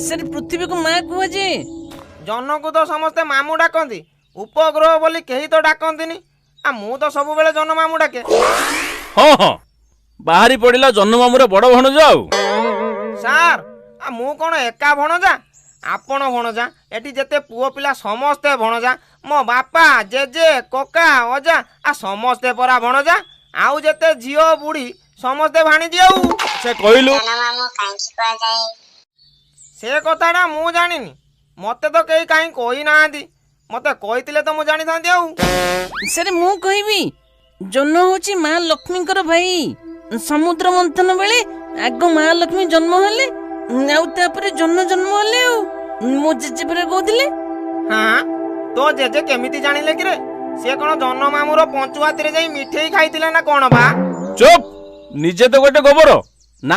Sir, ପୃଥିବୀକୁ ମା କୁହାଯାଏ। ଜହ୍ନକୁ ତ ସମସ୍ତେ ମାମୁଁ ଡାକନ୍ତି, ଉପଗ୍ରହ ବୋଲି କେହି ତ ଡାକନ୍ତିନି। ଆ ମୁଁ ତ ସବୁବେଳେ ଜହ୍ନ ମାମୁଁ ଡାକେ। ହଁ ହଁ, ବାହାରି ପଡ଼ିଲା ଜହ୍ନ ମାମୁଁର ବଡ଼ ଭଣଜା ଆଉ। ସାର୍, ଆ ମୁଁ କ'ଣ ଏକା ଭଣଜା? ଆପଣ ଭଣଜା, ଏଠି ଯେତେ ପୁଅ ପିଲା ସମସ୍ତେ ଭଣଜା। ମୋ ବାପା, ଜେଜେ, କକା, ଅଜା ଆ ସମସ୍ତେ ପରା ଭଣଜା। ଆଉ ଯେତେ ଝିଅ ବୁଢ଼ୀ ସମସ୍ତେ ଭାଣିଜି ଆଉ। ସେ କହିଲୁ, ଜହ୍ନ ମାମୁଁ କାହିଁକି କୁହାଯାଏ? ସେ କଥାଟା ମୁଁ ଜାଣିନି। ମତେ ତ କେହି କାହିଁ କହିନାହାନ୍ତି। ମତେ କହିଥିଲେ ତ ମୁଁ ଜାଣିଥାନ୍ତି ଆଉ। ସାର୍, ମୁଁ କହିବି। ଜହ୍ନ ହଉଛି ମା ଲକ୍ଷ୍ମୀଙ୍କର ଭାଇ। ସମୁଦ୍ର ମନ୍ଥନ ବେଳେ ଆଗ ମା ଲକ୍ଷ୍ମୀ ଜନ୍ମ ହେଲେ, ଆଉ ତାପରେ ଜହ୍ନ ଜନ୍ମ ହେଲେ। ଆଉ ମୋ ଜେଜେ ପରା କହୁଥିଲେ। ହଁ, ତୋ ଜେଜେ କେମିତି ଜାଣିଲେ କିରେ? ସିଏ କ'ଣ ଜହ୍ନ ମାମୁଁର ପଞ୍ଚୁହାତିରେ ଯାଇ ମିଠେଇ ଖାଇଥିଲେ ନା କ'ଣ ବା? ଚୁପ୍, ନିଜେ ତ ଗୋଟେ ଗୋବର ନା।